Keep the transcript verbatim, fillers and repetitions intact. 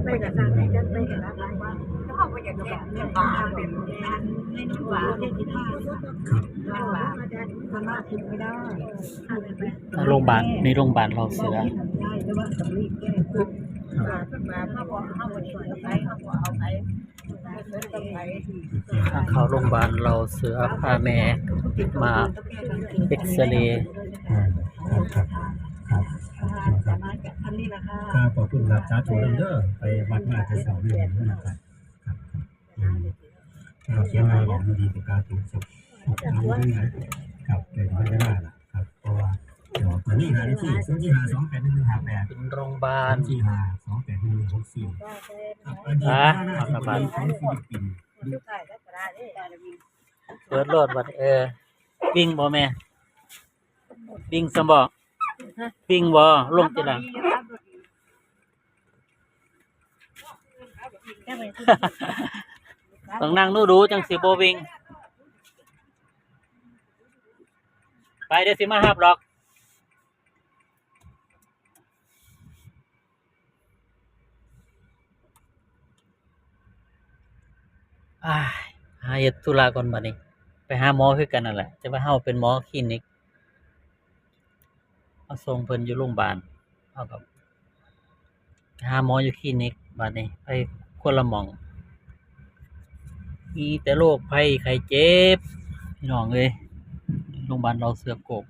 ไปกับทางไหนกันไปกับทางไหนวะแล้วเขาก็อยากแก้เป็นบ้าเป็นบ้าเป็นบ้าเป็นบ้า โรงพยาบาล นี่โรงพยาบาลลาวเสือ เข้าโรงพยาบาลลาวเสือ พาแม่มาเอ็กซเรย์ อ่าครับครับครับครับขอบคุณครับสาธุนำเด้อไปวัดมาแต่เช้านี่นะครับครับครับอืมเราเขียนมาบอกดีประกาศถูกครับครับเป็นพันเวลาล่ะครับเพราะว่าเดี๋ยวตอนนี้หาได้ที่ศูนย์สี่ห้าสองแปดหนึ่งหนึ่งห้าแปด เป็นโรงพยาบาล ศูนย์สี่ห้าสองแปดหนึ่งหนึ่งหกสี่ครับอดีต อ่า พระราชบดีของฟิลิปปินส์ เปิดโลดบัดเออ วิ่งบ่แม่ วิ่งซำบ่ วิ่งบ่ ลงติล่ะ ต้องนั่งดูดูจังสิบ่วิ่ง ไปเดี๋ยวสิมาฮับดอก อ่า หาเฮ็ดธุระก่อนบัดนี้ ไปหาหมอคือกันนั่นแหละ แต่ว่าเฮาเป็นหมอคลินิก มาส่งเพิ่นอยู่โรงพยาบาล เฮาก็หาหมออยู่คลินิกบัดนี้ ไปคนละหม่อง มีแต่โรคภัยไข้เจ็บ พี่น้องเอ้ย โรงพยาบาลลาวเสือโกก